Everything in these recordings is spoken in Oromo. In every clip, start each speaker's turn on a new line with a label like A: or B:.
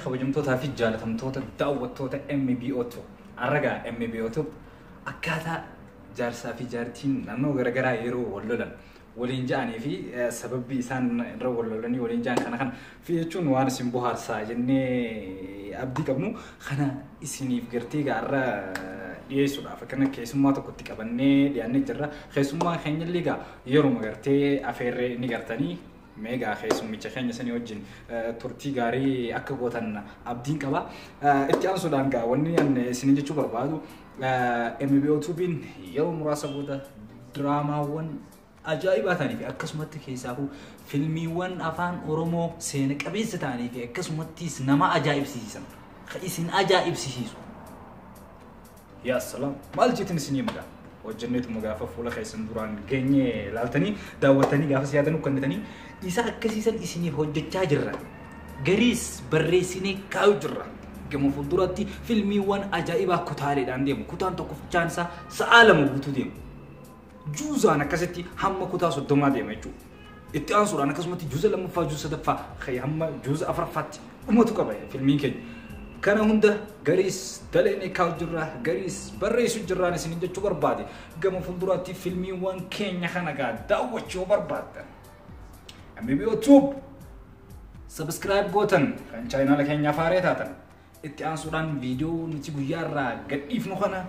A: Kabajamtootaa fi jaalatamtoota daawwattoota MBO2 arragaa MBO2 akkaataa jaarsaa fi jaartiin naannoo garaagaraa yeroo wal lolan waliin ja'anii fi sababbi isaan irra wal lolanii waliin ja'an kana kana fi jechuun waan isin bohaarsaa jennee abdii qabnu kana isiniif gartee gaarra dhiyeessuudhaaf akkana keessummaa tokkotti qabannee dhiyaannee jirra. Keessummaa keenya illee egaa yeruma gartee afeerree ni gartanii meegaa keessummicha keenya sanii wajjin turtii gaarii akka gootan abdiin qaba. Itti aansuudhaan gaa wanni ani isinin jechuu barbaadu MBO tuubiin yeroo muraasa booda diraamaawwan ajaa'ibaa ta'anii fi akkasumatti keessaafuu filmiiwwan afaan Oromoo seena qabeessa ta'anii fi akkasumattis nama ajaa'ibsiisan isin ajaa'ibsiisu. Yaa salaam, maal jettin isinii maqaa? Hojjenneetuma gaafa fuula keessan duraan geenye laaltanii daawwattanii gaafa siyaatan ukkannitanii isa akkasiisan isiniif hojjechaa jirra. Gariis barreessinee kaa'u jirra. Gama fuulduratti filmiiwwan ajaa'ibaa kutaaleedhaan deemu. Kutaan tokkoffaan isaa sa'a 2 guutuu deemu. Juuzaan akkasitti hamma kutaa 30 deema jechuudha. Itti aansuudhaan akkasumatti juuza 2ffaa, juuza 3ffaa, hamma juuza 4ffaatti dhumatu qaba filmiin keenya. Kana hunda gariis daleenee kaa'u jirra, gariis barreessu jirraan isin jechuu barbaade. Gama fuulduraatti filmiiwwan keenya kana gaa daawwachuu barbaaddan. MBO Tube subscribe gootan kan chaayinaala keenyaaf haaree taatan. Itti aansuudhaan viidiyoo nuti guyyaa irraa gadhiifnu kana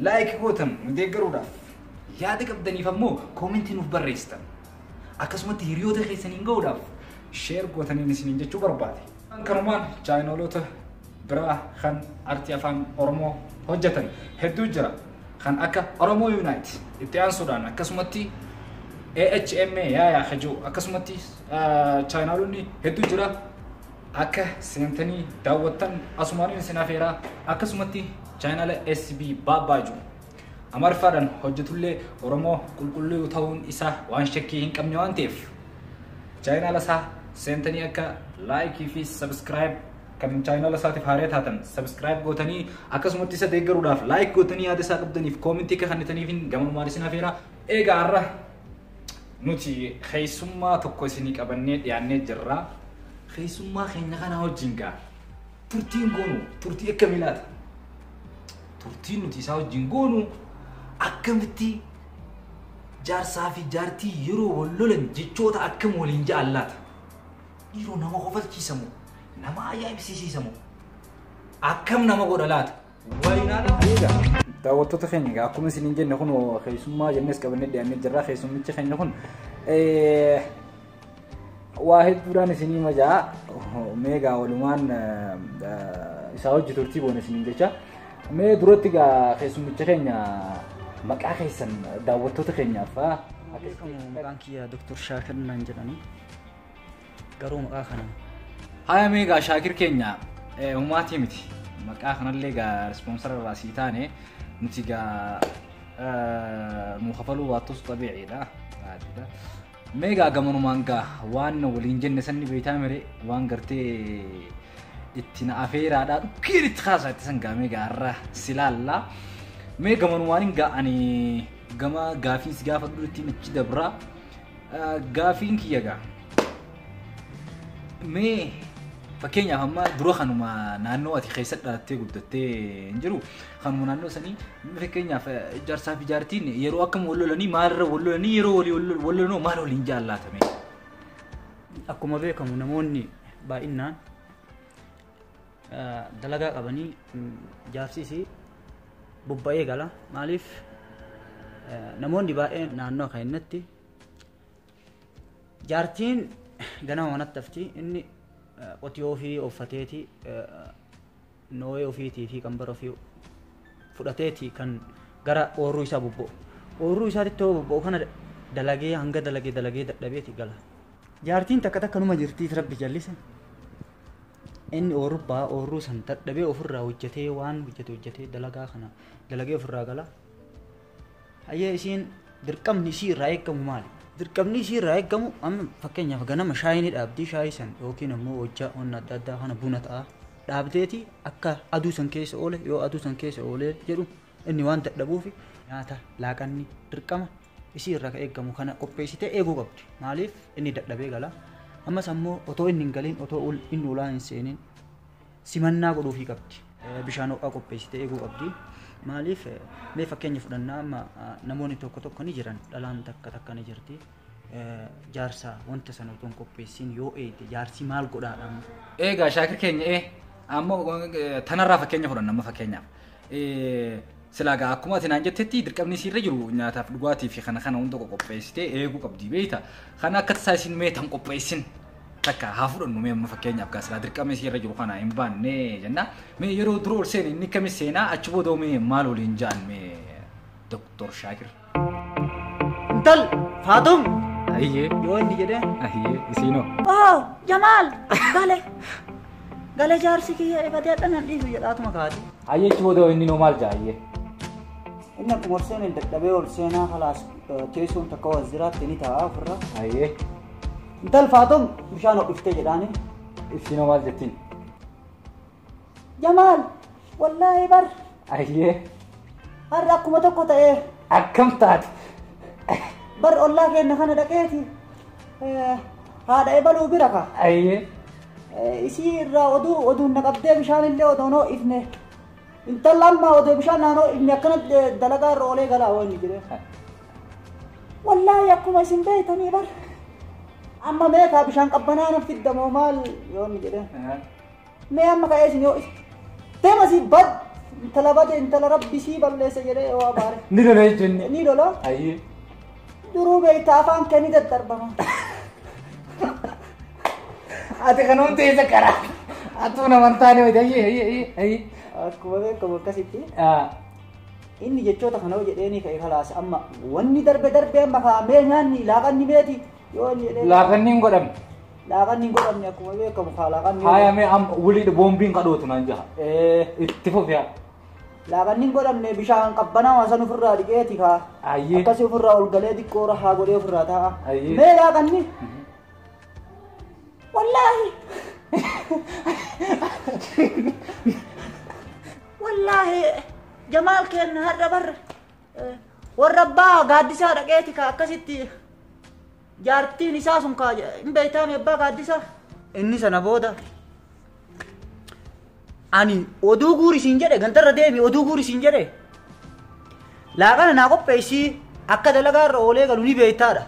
A: like gootan nu deeggaruudhaaf yaada qabdaniif ammoo koomentii nuuf barreessitan. Akkasumatti hiriyoota keessaniin gahuudhaaf share gootaniin isiniin jechuu barbaade. Kanumaan chaayinaalota biraa kan artii afaan Oromoo hojjetan hedduu jira. Kan akka Oromoo Unite itti aansuudhaan akkasumatti AHMA yaayaa hajuu akkasumatti chaayinaalonni hedduu jira. Akka seentanii daawwattan asumaaniin isin afeeraa akkasumatti chaayinaala SB Baabbaaju Amaariffaadhaan hojjetullee Oromoo qulqulluu ta'uun isaa waan shakkii hin qabne waan ta'eef chaayinaala isaa seentanii akka laayikii fi sabskiraayib kan chaayinaala isaatiif haaree taatan sabskiraayib gootanii akkasumatti isa deeggaruudhaaf laayik gootanii yaada isaa qabdaniif koomentii akka kennitaniif gamanumaan isin afeeraa. Egaa har'a nuti keessummaa tokko isinii qabannee dhiyaannee jirra. Keessummaa keenya kana wajjin gaa turtiin goonu turtii akkamii laata? Turtiin nuti isaa wajjin goonu akkamitti jaarsaa fi jaartii yeroo wal lolan jechoota akkam waliin ja'an laata? Yeroo nama kofalchiisamu, nama ajaa'ibsiisamu akkam nama godha laata? Wayinaadha. Daawwattoota keenya egaa akkuma isiniin jenne kun keessummaa jennes qabannee dhiyaannee jirra. Keessummichi keenya kun waa hedduudhaan isinii majaa meegaa walumaan isaa hojii turtii goone isiniin jecha. Mee duratti egaa keessummicha keenya maqaa keessan daawwattoota keenyaaf
B: Maqaan kiyya Dr. Shaakir naan jedhani. Garuu maqaa kana
A: Haya meegaa Shaakir keenya humaatii miti. Maqaa kanallee egaa rispoonsara irraa sii taane nuti egaa nu kafaluu baattus xabiiciidha. Meegaa gamanumaan gaa waan waliin jenne sanni beektaa mire waan gartee itti na afeeraadhaa dhukkiin itti kaasaa itti san gaa meegaa har'a si laallaa. Mee gamanumaan gaa ani gama gaafiin si gaafadhu ittiin achi dabraa. Gaafiin kiyya gaa. Mee fakkeenyaaf amma dura kanuma naannoo ati keessa dhalattee guddattee hin jiru kanuma naannoo sanii fakkeenyaaf jaarsaa fi jaartiin yeroo akkam wal lolanii maalirra wal lolanii yeroo walii wal lolanoo maal waliin jaallatame?
B: Akkuma beekamu namoonni baay'inaan dalagaa qabanii jaarsi isii bobba'ee gala. Maaliif namoonni baay'een naannoo keenyatti jaartiin ganama manatti hafti inni qotiyoo ofii uffateeti nooyee ofiitii fi qambara ofii fudhateeti kan gara oorruu isaa bobba'u. Oorruu isaatti yoo bobba'u kana dalagee hanga dalagee dalagee dadhabeeti gala. Jaartiin takka takka numa jirtii rabbi jallise. Inni oorruu ba'a oorruu san dadhabee ofirraa hojjetee waan hojjete hojjetee dalagaa kana dalagee ofirraa gala. Hayyee isiin dirqamni isii irraa eegamu maali? Dirqamni isii irraa eegamu amma fakkeenyaaf ganama shaayii ni dhaabdi shaayii san yookiin ammoo hojjaa onna adda addaa kana buna ta'a. Dhaabdeeti akka aduu san keessa oole yoo aduu san keessa oolee jedhu inni waan dadhabuuf nyaata laaqanni dirqama isii irraa eegamu kana qopheessitee eeguu qabdi. Maaliif inni dadhabee gala. Ammas ammoo otoo inni hin galiin otoo inni ulaa hin seeniin Simannaa godhuufii qabdi. Bishaan ho'aa qopheessitee eeguu qabdi. Maaliif mee fakkeenya fudhannaa amma namoonni tokko tokko ni jiran dhalaan takka takka ni jirti. Jaarsa wanta sana otoo hin qopheessin yoo eegde jaarsi maal godhaadha?
A: Egaa Shaakir keenya amma tanarraa fakkeenya fudhanna amma fakkeenyaaf. Silaa gaa akkuma ati naan jettetti dirqamni isiirra jiru nyaataaf dhugaatii fi kana kana hunda qopheessitee eeguu qabdi beekta. Kana akka tasaa isin mee tan qopheessin takka haa fudhannu mee amma fakkeenyaaf gaa silaa dirqamni isiirra jiru kana hin baanne jenna. Mee yeroo dura ol seene inni kamis seenaa achi booda mee maal waliin ja'an mee Doktor Shaakir.
B: Intal Faatum
A: Ayyee
B: yoo inni jedhee
A: ayyee isiinoo.
B: Oh, Jamaal gale gale jaarsi kiyya ebatee hadhanan dhiisu jedhaatuma kaati.
A: Ayyee achi booda inni noo maal ja'a ayyee.
B: Inni akkuma ol seeneen dadhabee ol seenaa kalaas teessoon takka waziraatti ni taa'a ofirra.
A: Ayyee
B: Intal Faatum bishaan hodhiftee jedhaani.
A: isiinoo maal jettiin?
B: Jamaal wallaahi bar
A: Ayyee
B: har'a akkuma tokko ta'ee
A: akkam taate?
B: Bar ollaa keenya kana dhaqeeti haadha ebaluu bira ka.
A: Ayyee
B: Isii irraa oduu oduun na qabdee bishaan illee odoo noo ifne. Intala amma odoo bishaan naannoo ifne akkana dalagaa irra oolee galaa waan jedhee. Wallaahi akkuma isin beektanii bar. Amma meeqaa bishaan qabbanaa na fiddamoo maal yoo inni jedhee. Mee amma ka'ee isin yoo deema si bad intala bade intala rabbi sii balleessa jedhee yoo abaare.
A: Ni lola jechuun.
B: Ni lola.
A: Ayyee.
B: Duruu beektaa afaan kee ni daddarbama.
A: Ati kan hundi isa karaa. Atuu nama hin taane wayita ayyee ayyee ayyee ayyee.
B: Akkuma beekamu akkasitti. Inni jechoota kana yoo jedhee ni ka'e kalaas amma wanni darbe darbe amma kaa'amee nyaanni laaqanni meeti yoo inni jedhee.
A: Laaqanni hin godhamne.
B: Laaqanni hin godhamne akkuma beekamu kaa laaqanni.
A: Haaya mee amma waliidha boombiin kadhootu naan jaha. Itti fufi haa.
B: Laaqanni hin godhamne bishaan qabbanaa waan san ofirraa dhiqeeti kaa.
A: Ayyee.
B: Akkasii ofirraa ol galee xiqqoo rahaa godhee ofirraa taa'a.
A: Ayyee.
B: Mee laaqanni. Wallaahi. Wallaahi Jamaal keenya har'a barra warra abbaa gaaddisaa dhaqeeti kaa akkasitti jaartiin isaa sun kaa hin beektaame abbaa gaaddisaa. Inni sana booda ani oduu guuri siin jedhe gandarra deemi oduu guuri siin jedhe laaqana naa qopheessii akka dalagaa irra oolee galu ni beektaadha.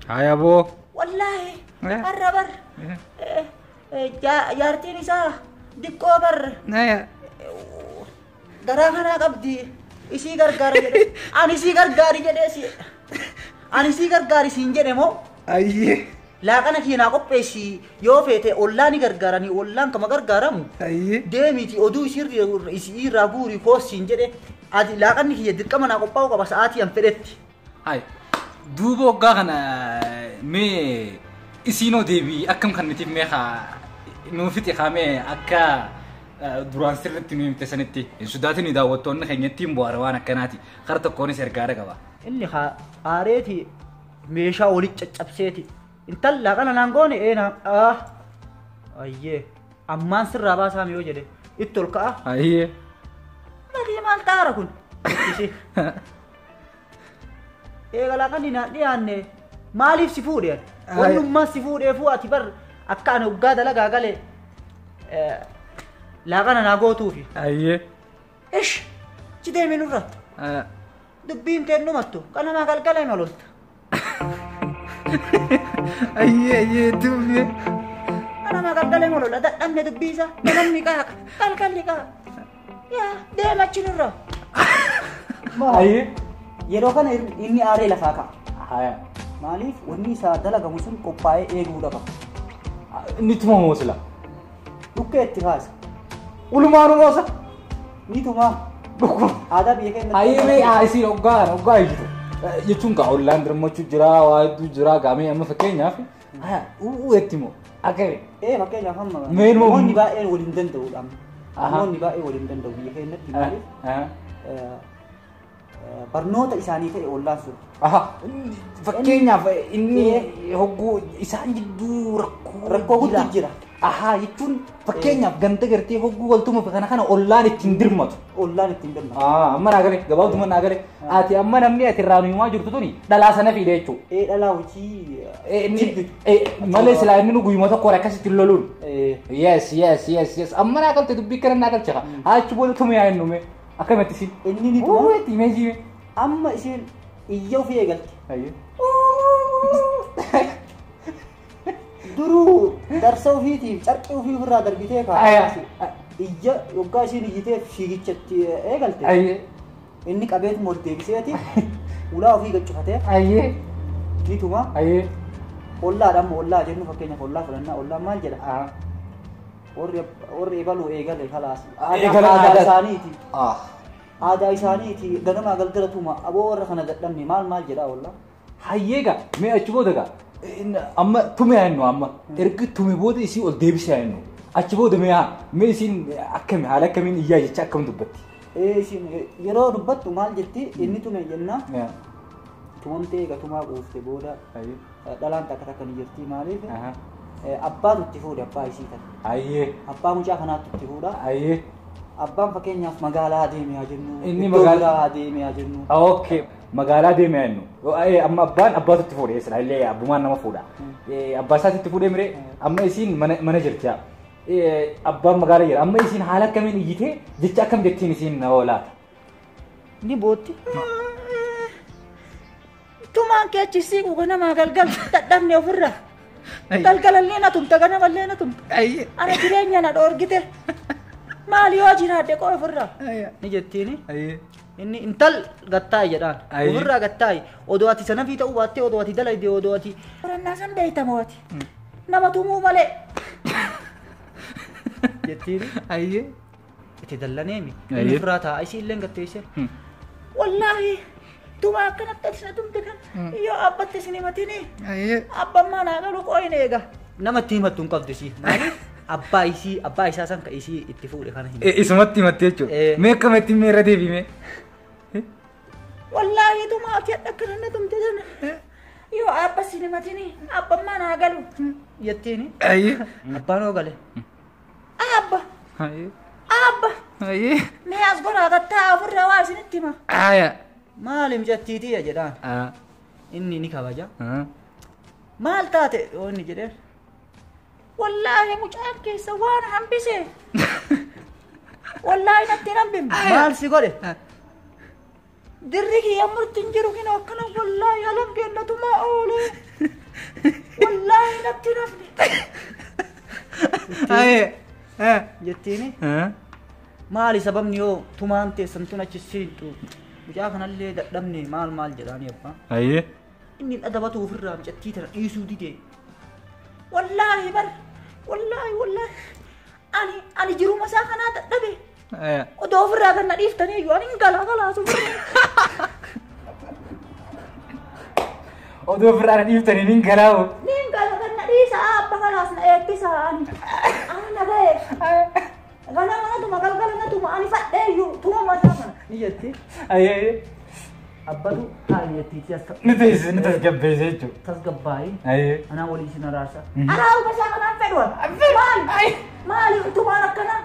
A: Haaya boo.
B: Wallaahi har'a barra jaartiin isaa diqqoo barra garaa kanaa qabdi isii gargaara jedhe ani isii gargaari jedhee si ani isii gargaari siin jedhe moo
A: Ayyee.
B: laaqana kiyya naa qopheessi yoo feete ollaa ni gargaaranii ollaan kama gargaaramu
A: Ayyee.
B: deemiiti oduu isii irraa guurii koos siin jedhe ati laaqanni kiyya dirqama naa qophaa'uu qaba sa'aatii an fedhetti.
A: Hai duuba waggaa kana mee isiinoo deebii akkam kan nitiif mee haa nuuf fixe haa mee akka duraan sirriitti nu himte sanitti hin sodaatin daawwattoonni keenya ittiin bohaara waan akkanaati kara tokkoonis ergaadha qaba.
B: Inni haa aareeti meeshaa walitti caccabseeti intala laaqana naan goone ee naa ayyee ammaan sirraa baasaa yoo jedhe itti ol ka'a.
A: Ayyee.
B: Badii maal taara kun? Ittisi. Eega laaqanni naan dhiyaanne maaliif si fuudhe? Wannummaan si fuudheefuu ati bar akka ani waggaa dalagaa gale laaqana naa gootuufi.
A: Ayyee.
B: Ish ci deemi nurra. Dubbiin kennumattu qanamaa galgala ima lolta.
A: Ayyee ayyee itti fufee.
B: Qanamaa galgala ima lola dadhabne dubbii isaa ganamni qaaqa galgalli qaaqa. Yaa deema achi nurra.
A: Ayyee.
B: Yeroo kana inni aaree lafaa ka'a.
A: Haya.
B: Maaliif wanni isaa dalagamu sun qophaa'ee eeguudha qaba.
A: Inni tumamoo sila.
B: Dhukkee itti kaasa.
A: Ulumaanuu moosa.
B: Ni tumaa. Aadaa biyya keenya.
A: Ayyee mee isiin hoggaa kana hoggaa ejjitu. Jechuun gaa ollaan dirmachuu jira waa hedduu jira gaamee amma fakkeenyaaf uu etti moo akka
B: Fakkeenyaaf amma
A: Mee immoo-
B: namoonni baay'een waliin danda'uudha amma.
A: Aha.
B: Namoonni baay'een waliin danda'u biyya keenyatti maaliif barnoota isaanii ta'e ollaan sun.
A: Aha. Fakkeenyaaf inni hogguu isaan jidduu rakkoo
B: Rakkoo guddaa jira.
A: Ahaa jechuun fakkeenyaaf ganda gartee hogguu waltuma kana kana ollaan ittiin dirmatu.
B: Ollaan ittiin dirmatu.
A: Amma naa gale gabaabduma naa gale. Ati amma namni ati irraa nu himaa jirtu tuni dhalaa sana fiide jechuudha.
B: Dhalaa hojii
A: Jibbitu. Malee silaa inni nu guyyuma tokko akkasitti loluun. Yes yes yes yes amma naa galte dubbii kana naa galche haa achi booda tume yaa innume akkamitti isin.
B: Inni ni tuma.
A: Uuuuti meejii.
B: Amma isiin iyya ofii eegalti. Duruu darsa ofiitiif carqii ofii ofirraa darbitee kaa'e. Iyya yoggaa isiin iyyitee fiigichatti eegalte. Inni qabeetuma ol deebiseeti ulaa ofii gaccufatee ni tuma. Ollaadha amma ollaa jennu fakkeenyaaf ollaa fudhannaa ollaan maal jedha? Warri eegaluu eegale kalaas. Aadaa isaaniiti. Aadaa isaaniiti ganamaa galgala tuma aboo warra kana dadhabne maal maal jedha ollaa.
A: Hayyeega mee achi booda gaa amma tume yaa innu amma erga tume booda isii ol deebisee yaa innu achi booda mee haa mee isiin akkami haala akkamiin iyyaa jecha akkam dubbatti.
B: Isiin yeroo dubbattu maal jetti inni tume jenna tumamtee eega tumaa quufte booda dhalaan takka takka ni jirti maaliif abbaatu itti fuudhe abbaa isii kana. Abbaa mucaa kanaatu itti fuudha. Abbaan fakkeenyaaf magaalaa deeme haa jennu.
A: Inni
B: iddoo biraa haa deeme haa jennu.
A: Okay. Magaalaa deeme haa jennu. Amma abbaan abbaatu itti fuudhe silaa illee abbummaan nama fuudha. Abbaa isaatti itti fuudhee miree amma isiin mana jirti yaa. Abbaan magaalaa jira. Amma isiin haala akkamiin iyyitee jecha akkam jettiin isiin na oolaata.
B: Ni bootti. Tumaan kee achi siqu ganamaa galgal dadhabne ofirra. Galgalallee na tumta ganamallee na tumta. Ana jireenya na dhoorgite. Maal yoo jiraadde qoo ofirraa. Ni jettiini. Inni intal gattaa'i jedhaan. Ofirraa gattaa'i. Odoo ati sana fi ta'uu baattee odoo ati dalayde odoo ati. Qorannaa san beektamoo ati. Nama tumuu malee. Jettiini. Itti dallaneemi. Inni ofirraa taa'a. Isii illee gatteesse. Wallaahi tuma akkanatti ati na tumte kan yoo abbatti isin himatini. Abbaan manaa galu qoo hin eega. Nama itti himattu hin qabdu isii. Maaliif? Abbaa isii abbaa isaa san ka isii itti fuudhe kana hin.
A: Isumatti himatte jechuudha. Mee akkamitti mee irra deebime?
B: Wallaahi tuma ati akkana na tumte sana. Yoo abba isin himatini abbaan manaa galu. Jettiini. Abbaan hoo gale. Abba. Abba. Mee as goraa gattaa ofirraa waa isinitti hima. Maali mucattiitiya jedhaan. Inni ni kabaja. Maal taate yoo inni jedheen. Wallaahi mucaan keessa waan hambise. Wallaahi natti hin hambifne. Maal si godhe? Dirri kiyya murti hin jiru kinoo akkana wallaahi halan kennatumaa oole. Wallaahi natti hin hafne. Jettiini. Maali sababni yoo tumaan teessan tun achi siintu mucaa kanallee dadhabne maal maal jedhaani abbaa. Inni adabatu ofirraa mucattii tana dhiisuu dide. Wallaahi bar wallaahi wallaahi ani jiruma isaa kanaa dadhabe. Odoo ofirraa kan na dhiiftanii iyyuu ani hin galaa galaasu.
A: Odoo ofirraa na dhiiftanii ni galaa.
B: Ni gala kan na dhiisa abba kalaas na eebbisa ani. Ani na ga'e. Ganama na tuma galgala na tuma ani fadhee iyyuu tuma isaa kana. Ni jetti. Abbatu haali jettiiti as
A: Ni teessise ni tasgabbeesse jechuudha.
B: Tasgabbaa'i. Anaa walii isin araarsa. Araaruma isaa kanaan fedhu. Maali? Maali tumaan akkana?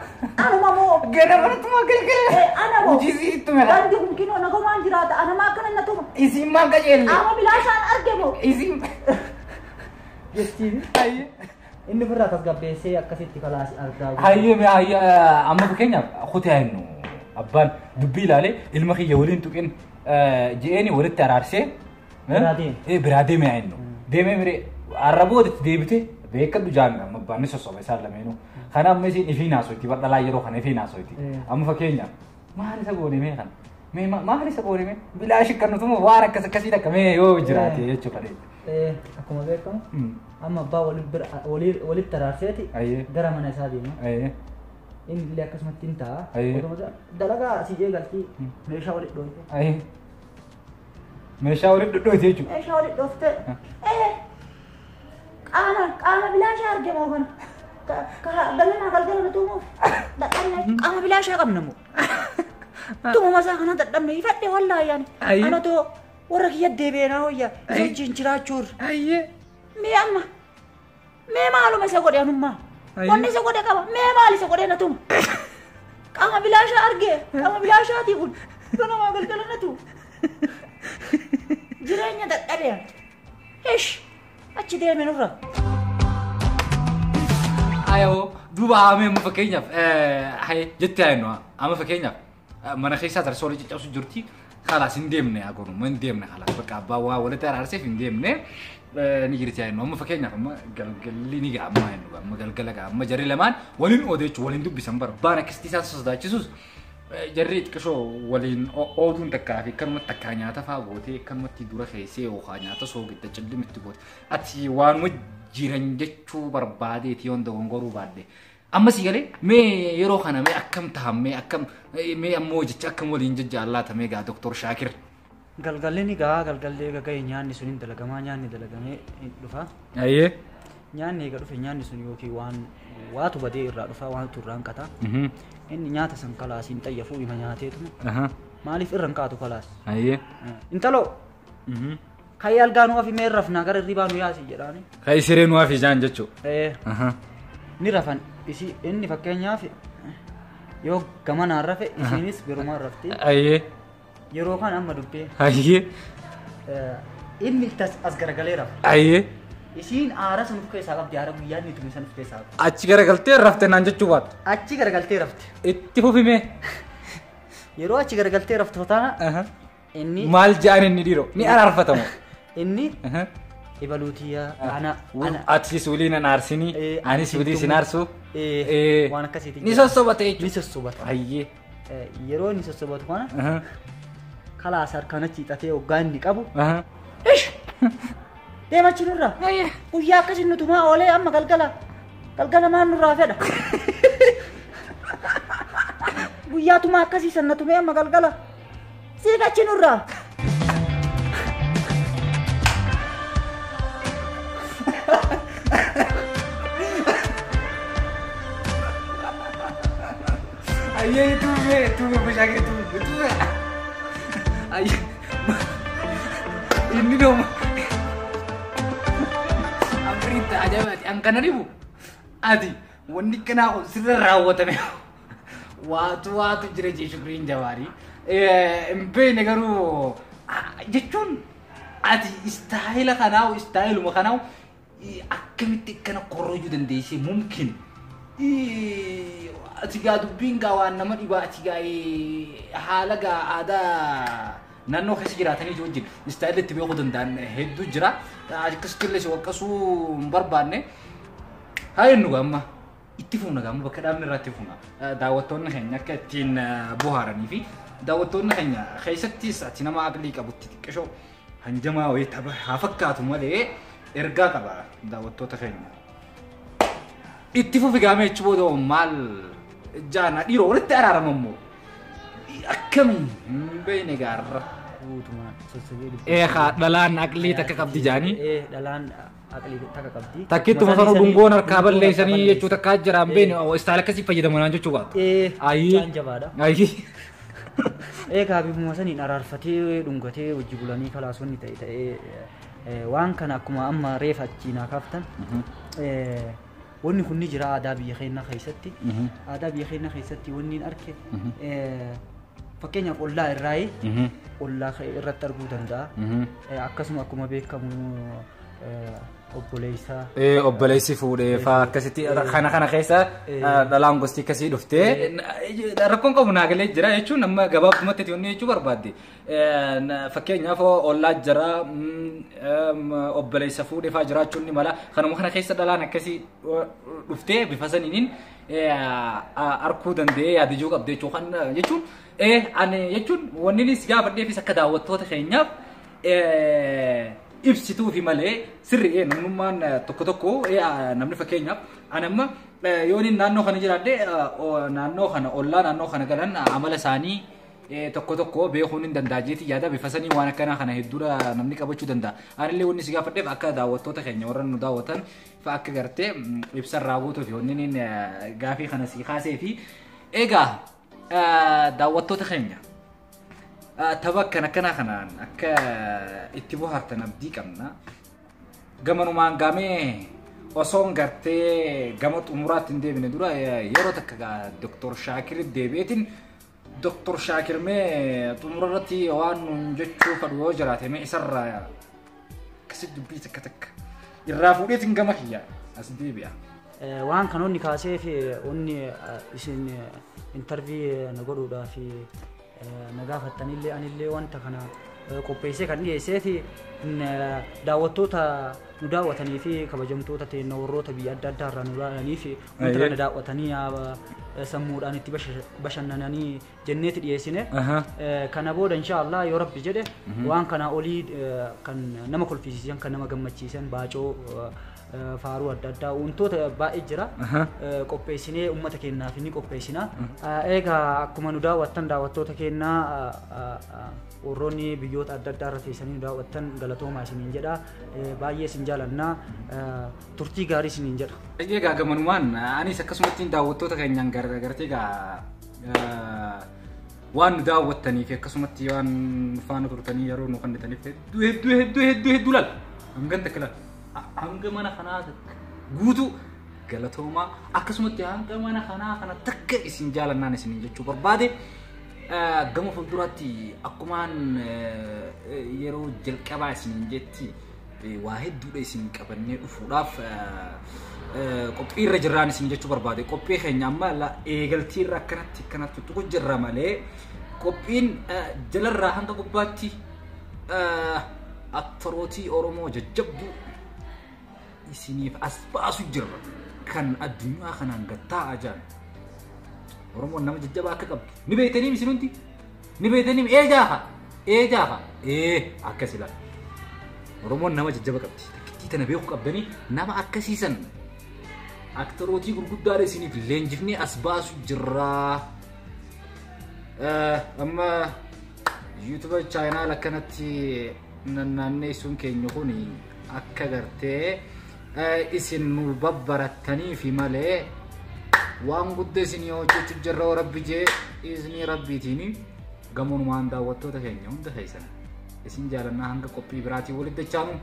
B: Anuma moo?
A: Ganama na tuma galgala.
B: Ana moo?
A: Hojii isii itti mala.
B: Gandi kun kinoo nagumaan jiraata. Anuma akkana na tuma.
A: Isiin maal qajeelle?
B: Amma bilaashaan arge moo?
A: Isiin.
B: Jettiin. Inni ofirraa tasgabbeessee akkasitti kalaas argaa.
A: Hayyee hayyee amma fakkeenyaaf kutee haa jennu abbaan dubbii ilaalee ilma kiyya waliin tuqin je'eeni walitti araarsee.
B: Biraa deeme.
A: Biraa deeme haa jennu. Deemee miree arra booda itti deebite beekadhu jaanna amma abbaan ni sossoba isaan lameenuu. Kana amma isiin ifii naasoyti badhalaa yeroo kana ifii naasoyti. Amma fakkeenyaaf maal isa goone mee kana? Mee maal isa goone mee? Bilaashi kan nutuma waan akkas akkasii takka mee yoo jiraate jechuudha.
B: Akkuma beekamu amma abbaa walitti araarseeti gara mana isaa deema. Inni illee akkasumatti hin ta'a. Dalagaa asii eegaltii meeshaa walitti dhoofte.
A: Meeshaa walitti dhodhoote jechuudha.
B: Meeshaa walitti dhoofte. Qaama bilaashaa arge moo kana? Galamaa galgala na tumuuf dadhabne qaama bilaashaa qabna moo? Tumuma isaa kana dadhabne ifadhe wallaahi ani. Ana too warra kiyya deebi'ee naa hoyya isa wajjin jiraachuurra. Mee amma mee maaluma isa godhe anummaa? Wanni isa godhe qaba. Mee maal isa godhe na tuma? Qaama bilaashaa argee qaama bilaashaatii kun ganamaa galgala na tuma. Jireenya dadhabee. Ish achi deeme nurra.
A: Ayoo duuba haamee amma fakkeenyaaf haye jettee hayennu amma fakkeenyaaf mana keessaa tarsoo waliin caccabsu jirti. Khalaas hin deemne agoonu hin deemne khalaas bakka abbaa waa walitti araarseef hin deemne ni jirti hayennu amma fakkeenyaaf amma galgalli ni ga'a amma hayennu amma galgala ga'a amma jarri lamaan waliin odeechu waliin dubbisan bara baan akkasitti isaan sodaachisus jarri xiqqishoo waliin ooduun takkaa fi akkanumatti takkaa nyaata fa'aa gootee akkanumatti dura keessee yookaan nyaata soogidda cillimitti goote ati waanuma jiran jechuu barbaadeeti yoon dogongoruu baadde. Amma si galee mee yeroo kana mee akkam tahan mee akkam mee ammoo jecha akkam waliin jajjaallaata mee gaa Doktor Shaakir.
B: Galgalli ni ga'a galgalli eega ga'e nyaanni sun hin dalagamaa nyaanni dalagamee hin dhufa.
A: Ayyee.
B: Nyaanni eega dhufe nyaanni sun yookiin waan waatu badee irraa dhufa waantu irraa hanqata. Inni nyaata san kalaas hin xayyafuu ima nyaateetuma. Maaliif irra hin kaatu kalaas?
A: Ayyee.
B: Intaloo kayi algaa nu hafi mee rafnaa gara hirribaa nu yaasi jedhaani.
A: Kayi siree nu hafi jaan jechuudha.
B: Ni rafan isi inni fakkeenyaaf yoo gamanaan rafe isiinis birumaan rafti.
A: Ayyee.
B: Yeroo kan amma dubbee.
A: Ayyee.
B: Inni as garagalee rafa.
A: Ayyee.
B: Isiin aara sun of keessaa qabdi aara guyyaa inni tume san of keessaa qabdi.
A: Achi garagaltee rafte naan jechuu baattu.
B: Achi garagaltee rafte.
A: Itti fufimee.
B: Yeroo achi gargaltee raftu taana inni
A: maal ja'an inni dhiiroo ni araarfatamu.
B: Inni ibaluutiyaa ana ana.
A: Atis waliin an aarsinii anis walii sin aarsu.
B: Waan akkasiiti.
A: Ni sossobate jechuudha.
B: Ni sossobata.
A: Ayyee.
B: Yeroo inni sossobatu kana kalaas harkaan achi hiixatee hoggaa inni qabu. Ish! Deema achi nurraa. Guyyaa akkasii nu tumaa oolee amma galgala. Galgala maal nurraa fedha? Guyyaa tumaa akkasii sana tumee amma galgala. Siiqa achi nurraa.
A: Ayyee tume tume bashaakir tume tume. Ayyee inni dooma. Amriitta ajaa'ibaati an kana dhibu ati wanni kanaa kun sirra raawwatame waatu waatu jira jee shukriin jawaarii. Hin beekne garuu jechuun ati istaayila kanaa istaayiluma kanaa akkamitti akkana korrojuu dandeessee mumkin. Ati gaa dubbiin gaa waan nama dhibaa ati gaa haala gaa aadaa naannoo keessa jiraatanii wajjin istaayilli itti beekuu danda'an hedduu jira. Akkasitti illee si waqqasuu hin barbaanne. Haa jennu gaa amma itti fuuna gaa amma bakka dhaabni irraa itti fuuna. Daawwattoonni keenya akka ittiin bohaaranii fi daawwattoonni keenya keessattis ati nama aqlii qabutti xiqqishoo hanjamaa wayii tapha haa fakkaatu malee ergaa qaba daawwattoota keenya. Itti fufi gaamee achi booda maal jaana dhiiroo walitti araarama immoo akkamiin hin beekne gaarra.
B: Guutumaan sossobee dubbii.
A: Eegaa dhalaan aqlii takka qabdi jaanii.
B: Dhalaan aqlii takka qabdi.
A: Takkittuma sana dungoon harkaa balleessanii jechuu takkaa jira hin beekne istaayila akkasii fayyadamanaan jechuu baatu.
B: Mucaan jabaadha.
A: Ayyee.
B: Eegaa bifuma saniin araarfatee dhungatee hojii bulanii kalaasonni ta'e ta'ee waan kana akkuma amma reefa achii naa kaaftan. Wanni kun ni jira aadaa biyya keenyaa keessatti. Aadaa biyya keenyaa keessatti wanni hin arge fakkeenyaaf ollaa irraayi ollaa irratti arguu danda'a. Akkasuma akkuma beekamu obboleessa.
A: Obboleessi fuudhee fa'aa akkasitti kana kana keessa dhalaan gosti akkasii dhuftee rakkoon qabu naa galee jira jechuun amma gabaabumatti wanni jechuu barbaadde. Fakkeenyaaf ollaa jira obboleessa fuudhee fa'aa jiraachuun ni mala. Kanuma kana keessa dhalaan akkasii dhuftee bifa saniin arkuu danda'ee yaadijuu qabde jechuun ani jechuun wanni inni si gaafadheefis akka daawwattoota keenyaaf ibsituu fi malee sirri namnummaan tokko tokko namni fakkeenyaaf ani amma yoo inni naannoo kana jiraadhe naannoo kana ollaa naannoo kana galan amala isaanii tokko tokko beekuun hin danda'a jeeti yaada bifa sanii waan akkanaa kana hedduudha namni qabachuu danda'a. Anillee wanni si gaafadheef akka daawwattoota keenya warra nu daawwatan fa'a akka gartee ibsa raawwatuu fi wanni inni gaafii kana si kaasee fi egaa daawwattoota keenya tapha akkana akkanaa kanaan akka itti bohaartan abdii qabna. Gamanumaan gaamee Osoon gartee gama xumuraatti hin deebine dura yeroo takka gaa Dr. Shaakir deebi'eetiin Dr. Shaakir mee xumura irratti waan nuun jechuu fedhu yoo jiraate mee isarraa akkasitti dubbii takka takka irraa fuudheetiin gama kiyya as deebi'a.
B: Waan kan onni kaasee fi onni isin interview na godhuudhaaf na gaafattanillee anillee wanta kana qopheessee kan dhiyeessee fi daawwattoota nu daawwatanii fi kabajamtoota teenya warroota biyya adda addaa irraa nu ilaalanii fi wanta kana daawwatanii sammuudhaan itti bashannananii jenneeti dhiyeessine. Kana booda inshaallah yoo rabbi jedhe waan kana olii kan nama kolfisiisan, kan nama gammachiisan, baacoo, faaruu adda addaa wantoota baay'ee jira. Qopheessinee uummata keenyaaf ni qopheessina. Egaa akkuma nu daawwattan daawwattoota keenyaa warroonni biyyoota adda addaa irra teessanii nu daawwattan galatoomaa isiniin jedha. Baay'ee isin jaalannaa, turtii gaarii isiniin jedha.
A: Egaa gamanumaan anis akkasumatti daawwattoota keenyaan gartee egaa waan nu daawwattanii fi akkasumatti waan faana turtanii yeroo nu kennitaniif hedduu hedduu hedduu hedduu hedduu laal hangan takka laal hanga mana kanaa takka guutuu galatoomaa, akkasumatti hanga mana kanaa kana takka isin jaalannaan isiniin jechuu barbaade. Gama fuulduraatti akkumaan yeroo jalqabaa isiniin jetti waa hedduudha isin qabannee dhufuudhaaf qophiirra jirraan isin jechuu barbaade. Qophii keenya amma eegaltiirra akkanatti akkanatti tuqu jirra malee qophiin jalarraa hanga gubbaatti aktorootii Oromoo jajjabduu isiniif as baasu jirra kan addunyaa kanaan gattaa'aa jiran. Oromoon nama jajjabaa akka qabdu ni beektanii isin hundi ni beektanii ee jaafa ee jaafa ee akkas ilaala. Oromoon nama jajjaba qabdi. Takkittii tana beekuu qabdanii nama akkasiisan aktorootii gurguddaadha isiniif leenjifnee as baasu jirra. Amma YouTube channel akkanatti naanneessuun keenya kun akka gartee isin nu babbarattanii fi malee waan guddaa isinii hojjechuu jirra rabbi jee isinii rabbiitiin gamonumaan daawwattoota keenya hunda keessan isin jaalannaa hanga qophii biraatiin walitti dachaanu.